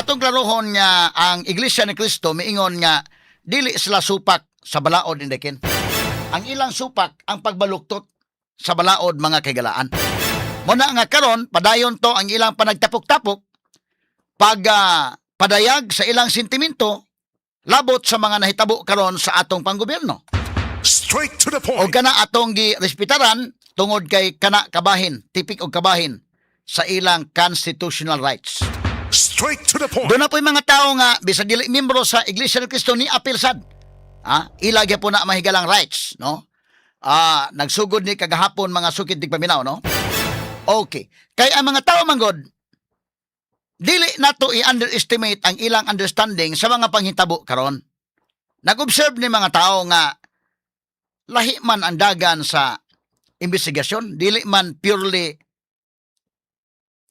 Atong klarohon nga ang Iglesia ni Cristo miingon nga dili sila supak sa balaod, Inday Ken. Ang ilang supak ang pagbaluktot sa balaod, mga kahigalaan. Muna nga karon padayon to ang ilang panagtapok-tapok pag padayag sa ilang sentimento labot sa mga nahitabo karon sa atong panggobyerno. Straight to the O point. Kana atong girespetaran tungod kay kana kabahin, tipik og kabahin sa ilang constitutional rights. Straight to the point. Doon na po yung mga tao nga bisag dili membro sa Iglesia ni Cristo ni apil sad. Ah, ila gyapon na mahigalang rights, no? Ah, nagsugod ni kagahapon, mga sukid tigpaminaw, no? Okay. Kay ang mga tao manggod, dili nato i-underestimate ang ilang understanding sa mga panghitabo karon. Nag-observe ni mga tao nga lahi man ang dagan sa investigasyon, dili man purely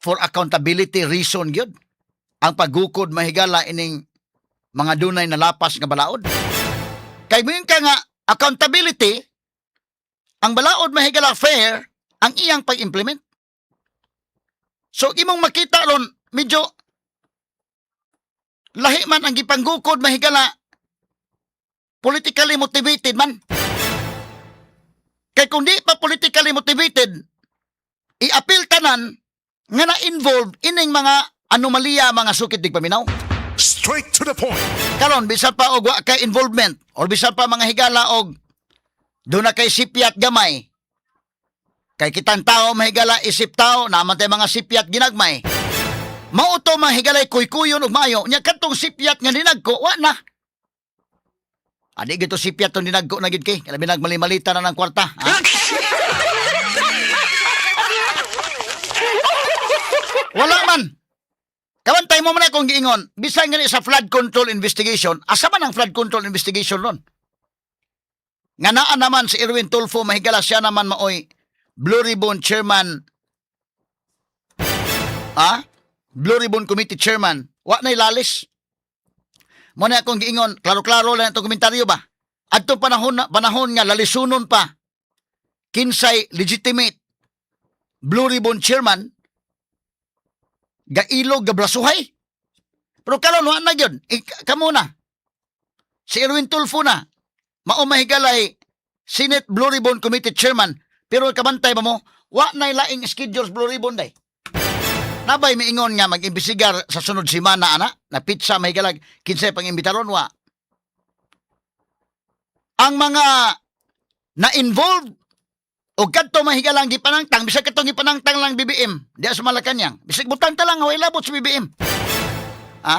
for accountability reason gyud ang paggukod, mahigala, ining mga dunay nalapas nga balaod. Kay moingon ka nga accountability, ang balaod, mahigala, fair ang iyang pag-implement. So imong makita ron medyo lahi man ang gipanggukod, mahigala, politically motivated man. Kay kung di pa politically motivated, i-appeal tanan nga na-involve ining mga anomalya, mga sukit tigpaminaw. Straight to the point. Karon bisan pa og wa kay involvement or bisan pa, mga higala, og doon na kay sipyat gamay. Kay kitang tao, mahigala, isip tao, naman tay mga sipyat ginagmay. Mao to, mga higalay, kuykuyon og maayo nya kadtong sipyat nga dinagko wa na. Adi gito sipyat tong dinagko na gid kay labi nagmali-malita na ng kwarta. Ha? Wala man. Kabantay mo man akong giingon, bisan gani sa flood control investigation, asa man ang flood control investigation ron? Nga naa naman si Erwin Tulfo, mahigala, siya naman maoy Blue Ribbon Chairman. Ah? Blue Ribbon Committee Chairman. Wa na lalis. Mo na akong giingon, klaro-klaro lang itong komentaryo ba? Adto panahon na, panahon nga lalisunon pa kinsay legitimate Blue Ribbon Chairman, gailog gabrasuhay. Pero karon wa na gyud. Kamo na. Si Erwin Tulfo na. Mao, mahigalay, Senate Blue Ribbon Committee Chairman. Pero kabantay ba mo, wa na laing schedules Blue Ribbon day. Nabay miingon nga mag-imbisigar sa sunod semana ana, na pizza, mahigalag, kinsay pang imbitaron wa. Ang mga na-involved o kadto, mahigalang, gipanangtang, bisag katong gipanangtang lang BBM diya sa Malacañang, bisag butang ta lang nga way labot sa BBM. Ha?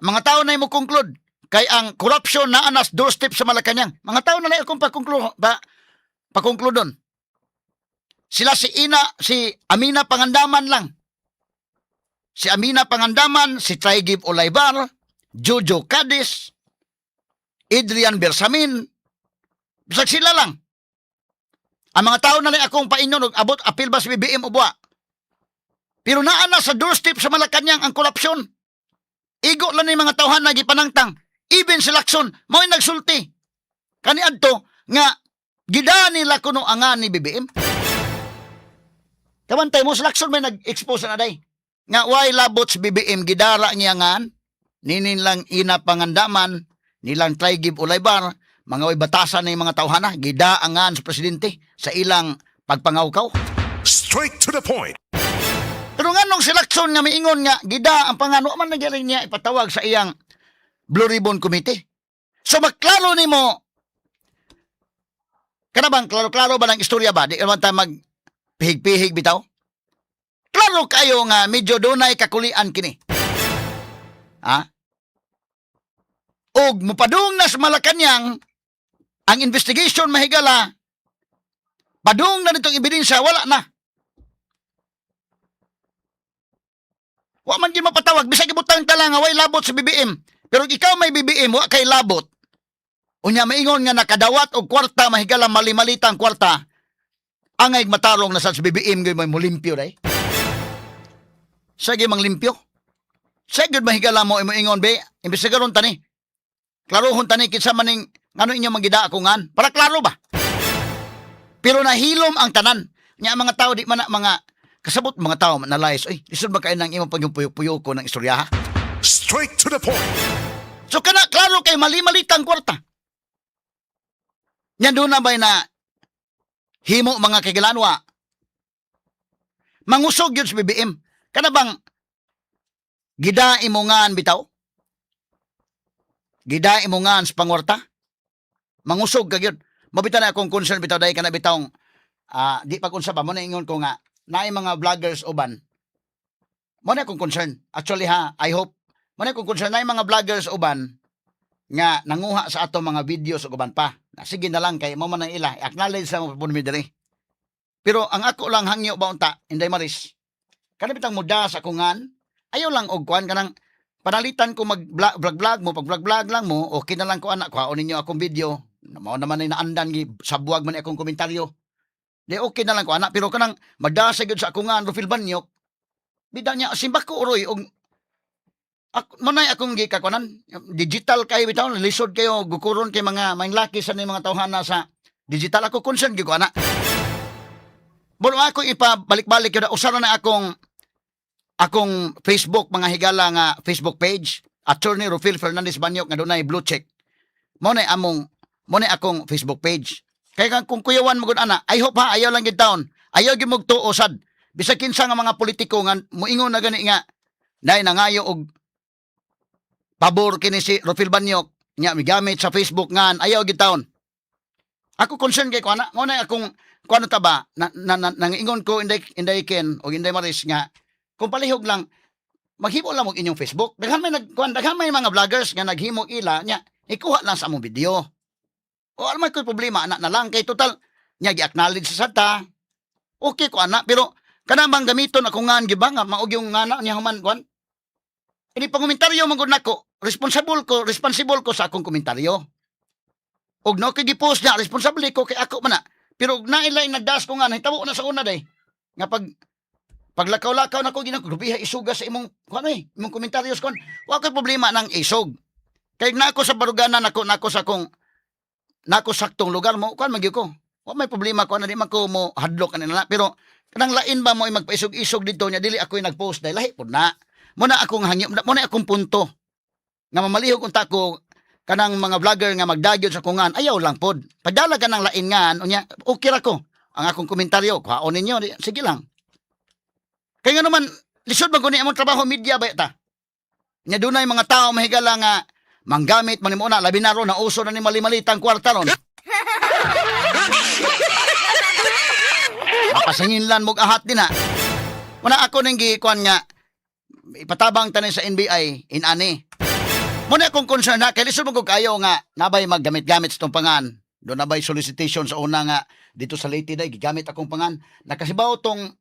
Mga tao na mo conclude kay ang corruption naa na sa doorstep sa Malacañang. Mga tao na lang akong pa-conclude ba, pa-concludon. Sila si Ina, si Amina Pangandaman lang. Si Amina Pangandaman, si Trygve Olaivar, Jojo Cadiz, Adrian Bersamin, bisag sila lang. Ang mga tao na lang akong paingon og abot apil ba sa BBM o buwa. Pero naa na sa doorstep sa Malacañang ang korupsyon. Igo lang ni mga tawhan na gipanangtang. Even si Lacson, mao'y nagsulti kaniadto nga gida nila kuno angan ni BBM. Kabantay mo, si Lacson may nag-expose na day. Nga why labot sa BBM, gidara niya ngan, ninin lang Ina Pangandaman, nilang Trygve Olaivar, mga way batasan na yung mga tawhana, gida angan sa presidente sa ilang pagpangawkaw. Straight to the point. Pero nga nung si Lacson nga miingon nga gida ang pangano man nagyaring niya ipatawag sa iyang Blue Ribbon Committee. So maklaro nimo kana bang klaro-klaro ba ng istorya ba? Di naman ta mag pihig-pihig bitaw. Klaro kayo nga medyo dunay kakulian kini. Ha? Og mupadung na sa Malacañang ang investigation, mahigala, padung na nitong ebidensya, wala na. Wa man gid mapatawag bisag ibutang ta lang nga way labot sa BBM. Pero ikaw may BBM, wa kay labot. Unya maingon nga nakadawat og kwarta, mahigala, mali-malita ang kwarta. Angay matarong na sa BBM gyud may mulimpyo day. Sige mang limpyo. Sige mahigala mo imo ingon be, imbestigaron tani. Klarohon tani kinsa maning ngano inyo manggida ako ngan. Para klaro ba? Pero nahilom ang tanan. Nya ang mga tao di man na mga kasabot, mga tao na lies. Oy, lisod ba kayo ng imong pagyupuyok-puyok ko ng istorya ha? Straight to the point. So kana klaro kay mali-malitang kwarta. Nya doon na ba'y na himo, mga kagilanwa? Mangusog yun sa BBM. Kana bang gida imongan bitaw? Gida imongan sa pangwarta? Mangusog ka gyud. Mabita na akong concern bitaw dahil kana bitawng di pa unsa ba mo na ingon ko nga naay mga vloggers uban. Mo na akong concern. Actually ha, I hope mo na akong concern, naay mga vloggers uban nga nanguha sa ato mga videos ug uban pa. Na, sige na lang kay mo man ang ila. Acknowledge sa mo pud mi diri. Pero ang ako lang hangyo ba unta, Inday Maris. Kana bitang muda sa kungan, ayaw lang og kuan, kanang panalitan ko mag vlog vlog mo, pag vlog vlog lang mo, okay na lang ko anak, kuhaon ninyo akong video. Mao naman ay naandan gi sabuag man akong komentaryo. Di okay na lang ko anak, pero kanang madasa gyud sa akungan Rufil Banyok. Bida niya simba ko uroy og ak, manay akong gikakuanan digital kay bitaw, lisod kayo gukuron kay mga laki sa ni mga tawhana sa digital. Ako concern gyud ko ana. Bueno, ako ipabalik-balik yun. Usa na akong akong Facebook, mga higala, nga Facebook page, Attorney Rufil Fernandez Banyok, nga dunay blue check. Mo na among mo na akong Facebook page. Kaya kung kuyawan mo gud ana, I hope ha, ayaw lang gid taon. Ayaw gyud mugtuo sad. Bisag kinsa nga mga politiko nga muingon na gani nga nay nangayo og pabor kini si Rufil Banyok nya migamit sa Facebook ngan, ayaw gid taon. Ako concern kay ko ana, mo na akong kuano ta ba na, na, na, nangingon ko, Inday, Inday Ken o Inday Maris, nga kung palihog lang maghimo lang og inyong Facebook. Daghan may nagkuan, daghan may mga vloggers nga naghimo ila nya ikuha lang sa among video. O alam ko problema ana na lang kay total nya gi-acknowledge sa ta. Okay ko ana, pero kana bang gamiton ako ngan gi ba nga maog yung ngana niya human kuan. Ini pangomentaryo man gud nako, responsible ko sa akong komentaryo. Og no kay gi-post niya, responsable ko kay ako man na. Pero og nailay nagdas ko nga nahitabo na sa una day. Nga pag paglakaw-lakaw na ko ginako, grubiha isuga sa imong kuan eh, imong komentaryo kuan. Wa koy problema nang isog. Kay nako sa baruganan nako, nako sa akong nako saktong lugar mo kuan man gyud ko. Wa may problema ko na, di man ko mo hadlok ani na, pero kanang lain ba mo ay magpaisog-isog dito nya dili ako yung nag-post dahil lahi pud na. Mo na akong hangyo, mo na akong punto nga mamalihog unta ko kanang mga vlogger nga magdagyod sa kungan, ayaw lang pod. Padala ka ng lain nga unya, okay ra ko. Ang akong komentaryo, kuhaon ninyo, sige lang. Kaya nga naman, lisod man guni among trabaho media ba ta. Nya dunay mga tao, mahigala, nga manggamit man nimo na, labi na ron na uso na ni mali-malitang kwarta ron. Mapasanginlan mo ahat din ha. Muna ako ning gikuan nga ipatabang tanin sa NBI inani. Muna akong concern ha, kay lisod mo kog kayo nga nabay maggamit-gamit sa itong pangan. Doon nabay solicitation sa una nga dito sa Leyte day gigamit akong pangan. Nakasibaw tong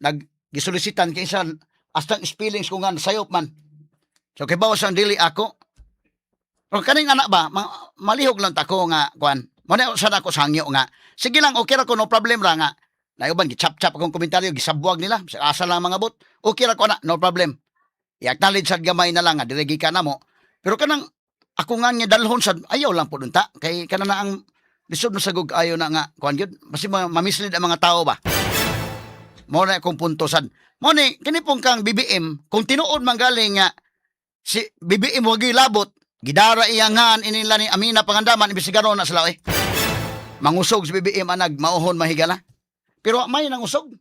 nag gisolicitan kay isa hastang spellings ko nga sayop man. So kay bawo sang dili ako. Pero kaning anak ba, malihog lang ta ko nga kuan. Mo na sa ako sangyo nga. Sige lang, okay ra ko, no problem ra nga. Nayuban gichap-chap akong komentaryo, gisabuag nila, asa lang mga bot. Okay ra ko na, no problem. I-acknowledge sad gamay na lang nga dili gikan na mo. Pero kanang ako nga nga dalhon sad, ayaw lang po unta kay kana na ang lisod mo sa gug ayo na nga kuan gyud basi ma-mislead ang mga tao ba. Mo na akong punto sad. Mo ni kini pong kang BBM, kung tinuod man galing nga si BBM wagi labot, gidara iyangan inila ni Amina Pangandaman, imbestigaron na sila eh. Mangusog si BBM anag mauhon, mahigala. Pero may nangusog.